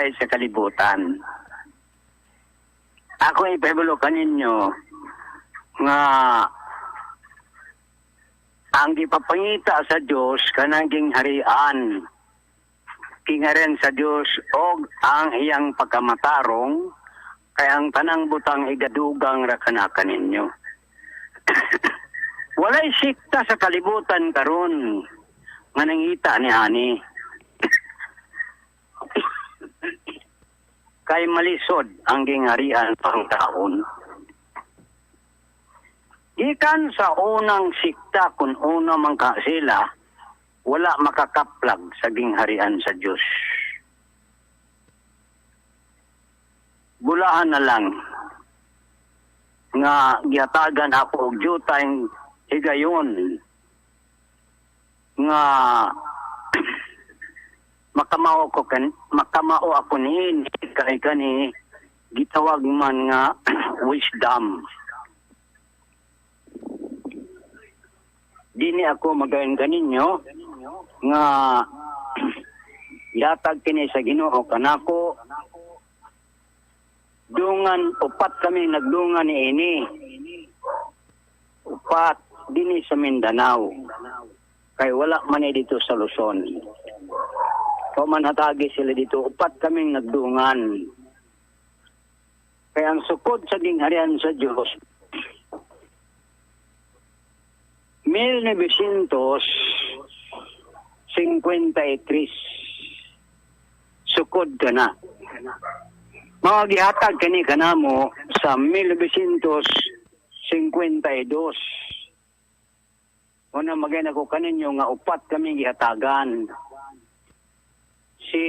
husay sa kalibutan. Ako ipahibalo kaninyo nga ang gipapangita sa Dios kanang gingharian. Gingharian sa Dios og ang iyang pagkamatarong, kay ang tanang butang igadugang ra kanaka ninyo. Walay sikta sa kalibutan karon nga nangita ni ani. Kay malisod ang gingharian pang taon. Gikan sa unang sikta, kung una man ka sila, wala makakaplag sa gingharian sa Diyos. Bulahan na lang nga gihatagan ako og jutay higayon nga makamao ako niini kay kani gitawag man nga wisdom. Dini ako magayon kaninyo nga yatag kini sa Ginoo kanako. Dungan upat kami nagdungan niini. Upat dinhi sa Mindanao. Kay wala man ni dito sa Luzon. So man hatagi sila dito, upat kaming nagdungan. Kaya ang sukod sa gingharian sa Diyos, 1953, sukod ka na. Mga gihatag kani kanamo sa 1952. Una magay ako kaninyo nga upat kami gihatagan. Si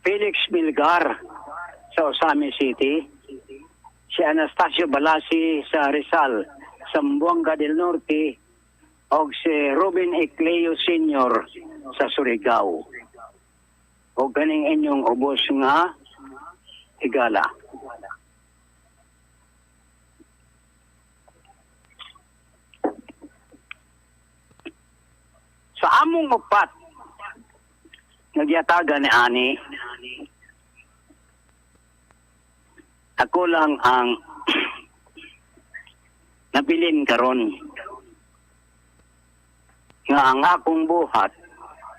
Felix Milgar sa Ozamiz City, si Anastasio Balasi sa Rizal, Zamboanga del Norte, og si Ruben Ecleo Sr. sa Surigao. O ganing inyong ubos nga higala. Sa among upat, nagyatagan ni ani, ako lang ang nabilin karon nga ang akong buhat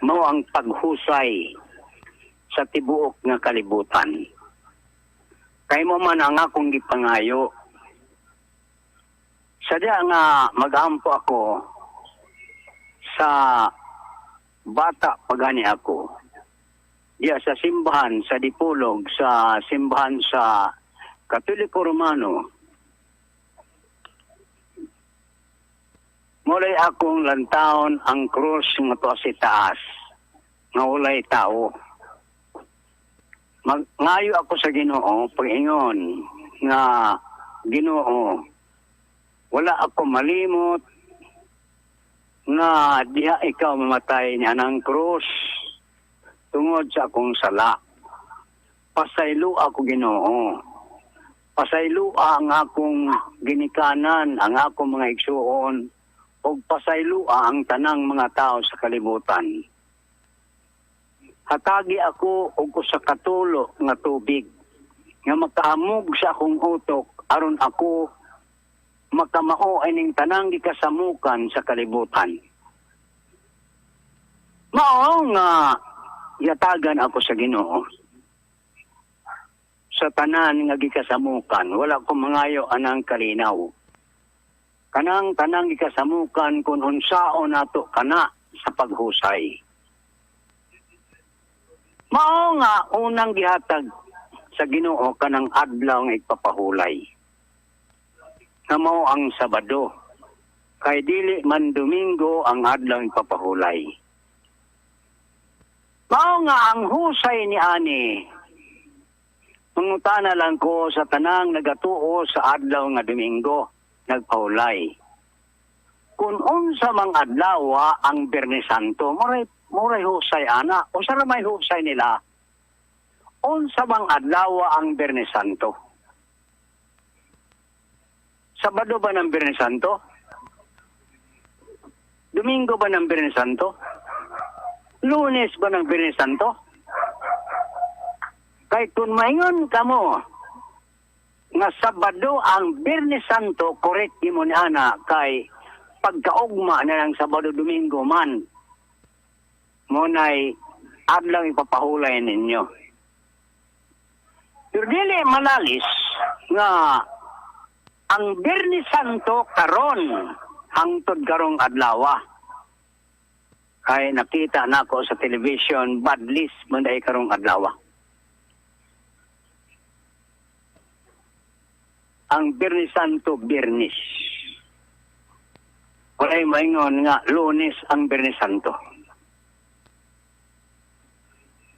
mao ang paghusay sa tibuok nga kalibutan. Kay mo man ang akong gipangayo. Sadya nga magampo ako sa bata pagani ako. Diya sa simbahan sa Dipolog, sa simbahan sa Katoliko Romano. Mulay akong lantaon ang krus nga tuwa si taas, nga walay tao. Magngayo ako sa Ginoo, pag-ingon nga Ginoo, wala ako malimot nga diha ikaw mamatay niya ng krus tungod sa akong sala. Pasaylo ako, Ginoo. Pasaylo ang akong ginikanan, ang akong mga igsuon, ug pasaylo ang tanang mga tao sa kalibutan. Hatagi ako og usa ka tulo nga tubig nga makahamog sa akong utok aron ako makamao ining tanang gikasamukan sa kalibutan. Mao nga yatagan ako sa Ginoo. Sa tanan nga gikasamukan, wala ko mangayo anang kalinaw. Kanang tanang gikasamukan kung unsaon nato kana sa paghusay. Mao nga unang gihatag sa Ginoo kanang adlaw nga igpapahulay. Nga mao ang Sabado. Kay dili man Domingo ang adlaw igpapahulay. Mao nga ang husay ni ani. Mangutana lang ko sa tanang nagatuo sa adlaw nga Domingo nagpahulay. Kung unsa mang adlaw ang Biyernes Santo, muray husay ana, usa ra may husay nila. Unsa mang adlaw ang Biyernes Santo? Sabado ba ng Biyernes Santo? Domingo ba ng Biyernes Santo? Lunes ba ng Biyernes Santo? Kay kung maingon kamo nga Sabado ang Biyernes Santo, correct mo ni ana kay pagkaugma na ng Sabado Domingo man mo na'y adlaw ipapahulay ninyo. Pero dili manalis nga ang Biyernes Santo karon hangtod karong adlawa. Kay nakita nako sa television, badlis man dahil karong adlaw. Ang Biyernes Santo, Biyernes. Walay maingon nga Lunes ang Biyernes Santo.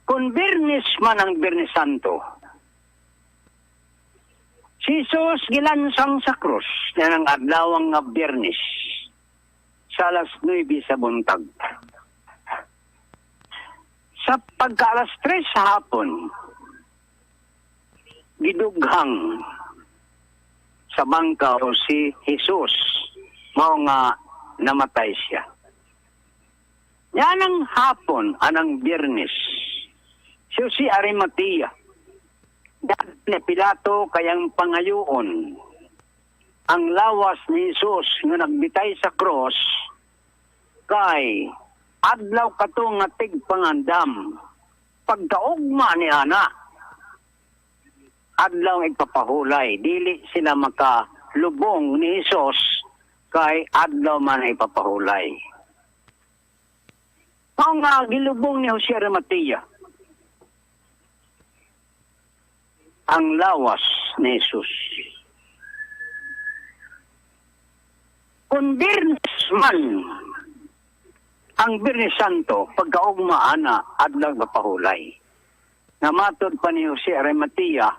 Kung Biyernes man ang Biyernes Santo, si Jesus gilansang sa krus na ang adlawang nga Biyernes sa alas 9 sa buntag. Sa pagka alas 3 sa hapon, gidughang sa bangkaw si Jesus, mao nga namatay siya. Yan ang hapon, anang Biyernes, si Jose Arimatea, ni Pilato kayang pangayoon ang lawas ni Jesus nga nagbitay sa cross kay adlaw kato nga tigpangandam pagkaugma ni ana adlaw igpapahulay, dili sila makalubong ni Jesus kay adlaw man ay ipapahulay. Mao nga gilubong ni Jose Arimatea ang lawas ni Jesus. Kung Biyernes man ang Biyernes Santo, pagkaugma ana adlaw mapahulay. Namatod pa ni Jose Arimatea,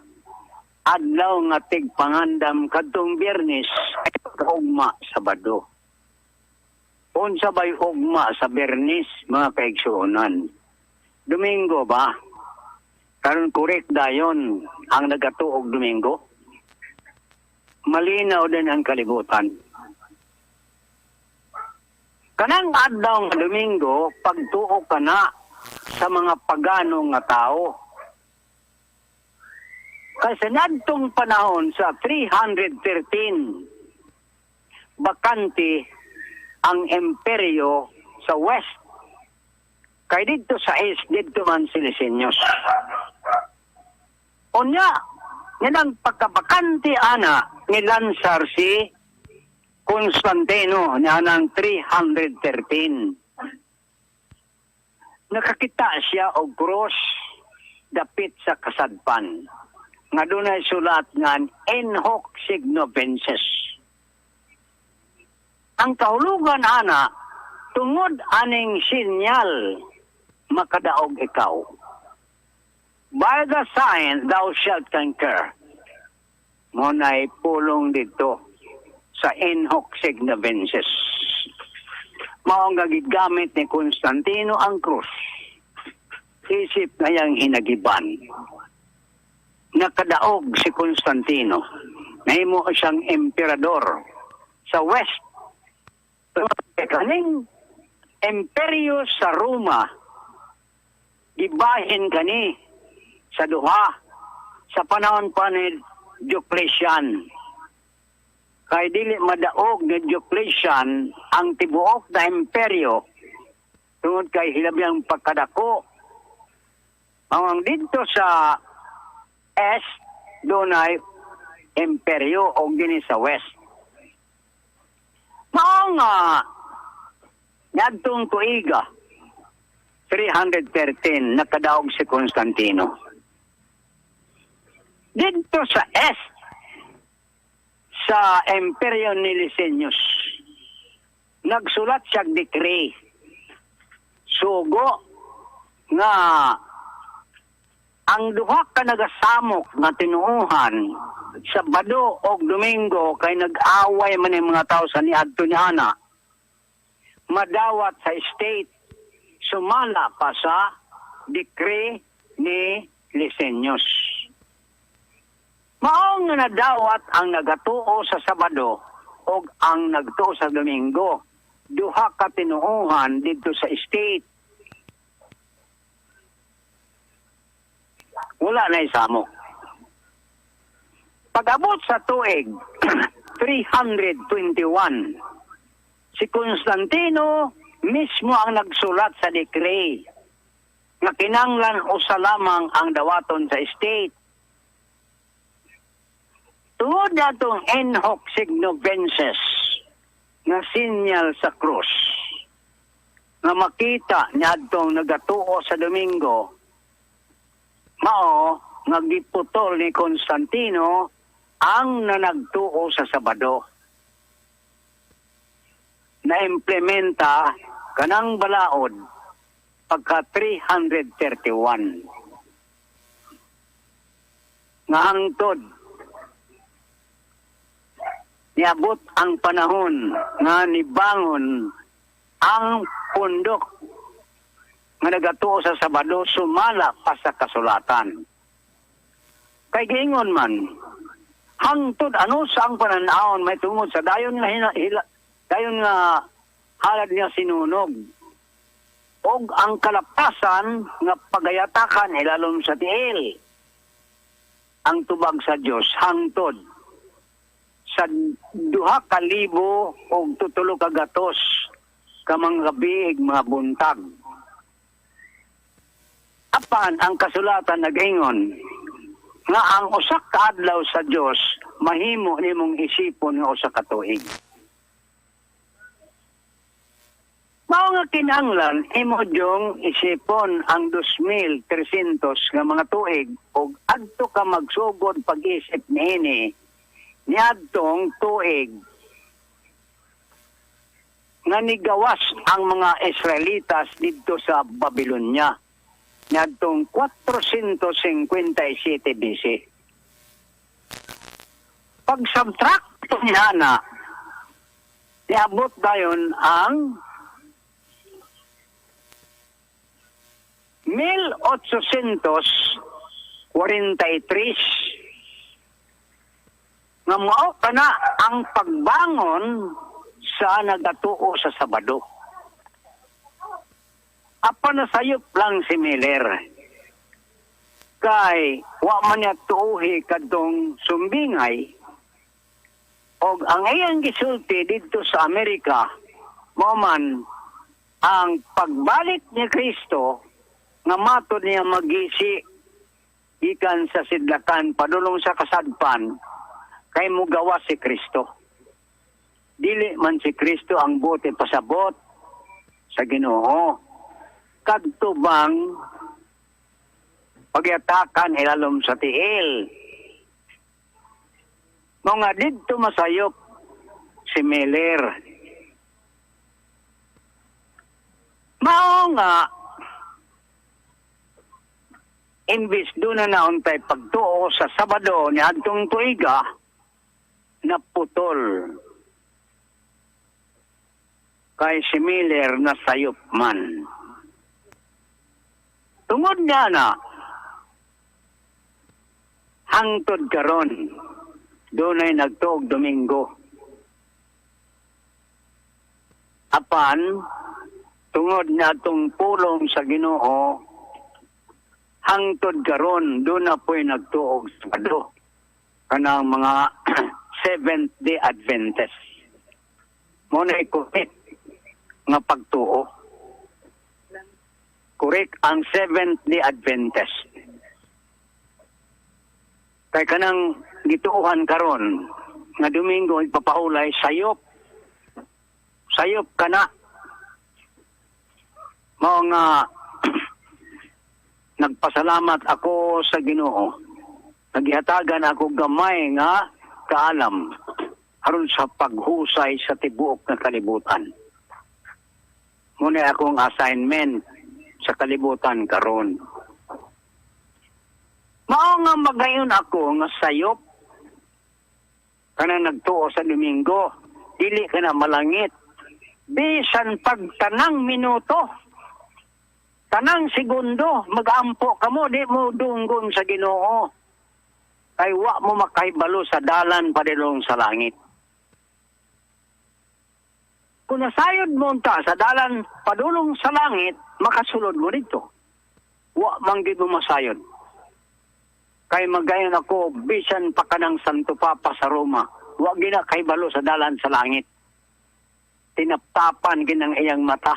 adlaw nga tigpangandam kadtong Biyernes ay pagkaugma Sabado. Unsa bay ugma sa Biyernes, mga kaigsuonan? Domingo ba? Karon correct dayon ang nagatuog Domingo. Malinaw din ang kalibutan. Kanang adlaw nga Domingo, pagtuo ka na sa mga pagano nga tao. Kasi nadtong panahon sa 313, bakante ang imperyo sa West. Kay didto sa East, didto man si Licinius. Unya, nilang pagkabakante ana, nilansar si Constantino niya ng 313. Nakakita siya og cross dapit sa kasadpan. Nga dunay sulat nga in hoc signo vences. Ang kahulugan ana, tungod aning sinyal makadaog ikaw. By the sign thou shalt conquer. Mo na'y pulong dito sa in hoc signo vences. Mao nga gigamit ni Constantino ang krus. Isip na yang hinagiban. Nakadaog si Constantino. Nahimo siyang emperador sa West. Kaning imperyo sa Roma, gibahin kani sa duha sa panahon pa ni Diocletian. Kay dili madaog ni Diocletian ang tibuok na imperyo tungod kay hilabyang pagkadako. Ang didto sa East, dunay imperyo og dinhi sa West. Mao nga ngadtong tuiga 313 nakadaog si Constantino. Didto sa East, sa imperyo ni Licinius, nagsulat siya decree sugo nga ang duha ka nagasamok nga tinuohan Sabado og Domingo kay nag-away man ang mga tao sa niadto ni ana, madawat sa state sumala pa sa decree ni Licinius. Mao nga nadawat ang nagatuo sa Sabado og ang nagtuo sa Domingo. Duha ka tinuohan didto sa state. Wala na isamok. Pag-abot sa tuig 321, si Constantino mismo ang nagsulat sa decree nga kinanglan usa lamang ang dawaton sa state. Tungod natong "In hoc signo vinces" nga sinyal sa krus nga makita niadtong nagatuo sa Domingo, mao nga giputol ni Constantino ang nanagtuo sa Sabado. Na-implementa kanang balaod pagka 331. Nga hangtod niabot ang panahon nga nibangon ang pundok nga nagatuo sa Sabado sumala pa sa kasulatan. Kay giingon man, hangtod ano sa ang pananawon may tungod sa dayon nga dayon nga halad niya sinunog og ang kalapasan nga pagayatakan ilalom sa tiil. Ang tubag sa Dios, hangtod sa 2300 ka mga gabi, mga buntag. Apan ang kasulatan nag-ingon nga ang usa ka adlaw sa Dios mahimo nimong isipon nga usa ka tuig. Mao nga kinahanglan imo dyong isipon ang 2,300 nga mga tuig ug adto ka magsugod pag-isip niini niadtong tuig nga nigawas ang mga Israelitas didto sa Babylonia niadtong 457 BC. Pag subtract niya na, niabot dayon ang 1843 nga mao kana ang pagbangon sa nagatuo sa Sabado. Apan nasayop lang si Miller. Kay wa man niya tuuhi kadtong sumbingay og ang iyang gisulti didto sa Amerika mao man ang pagbalik ni Kristo nga matod niya magisi gikan sa sidlakan padulong sa kasadpan kay mugawas si Kristo. Dili man si Kristo ang buot pasabot sa Ginoo. Kadto bang pagyatakan ilalom sa tiil. Mga didto masayop si Miller. Mao nga imbis doon na nauntay pagtuo sa Sabado ni adtong tuiga, naputol kay si Miller na sayop man. Tungod nga na, hangtod karon dunay nagtuog Domingo. Apan, tungod na itong pulong sa Ginoo, hangtod karon doon na po'y nagtuog Sabado. Kanang mga Seventh Day Adventist. Mao na correct nga pagtuo. Correct ang Seventh Day Adventist. Kay kanang gituohan karon nga Domingo ipapahulay, sayop. Sayop kana. Mao nga nagpasalamat ako sa Ginoo. Nagihatagan ako gamay nga kaalam aron sa paghusay sa tibuok nga kalibutan. Muna akong assignment sa kalibutan karon. Mao nga magayon ako nga sayop kanang nagtuo sa Domingo, dili ka na malangit. Bisan pag tanang minuto, tanang segundo, magampo kamo, di mo dunggon sa Ginoo. Kay wa mo makahibalo sa dalan padulong sa langit. Kung nasayod mo unta sa dalan padulong sa langit, makasulod mo dito. Wa man gid mo masayod. Kay magayon ako, bisan pa kanang Santo Papa sa Roma, wa gina kahibalo sa dalan sa langit. Tinaptapan ginang iyang mata.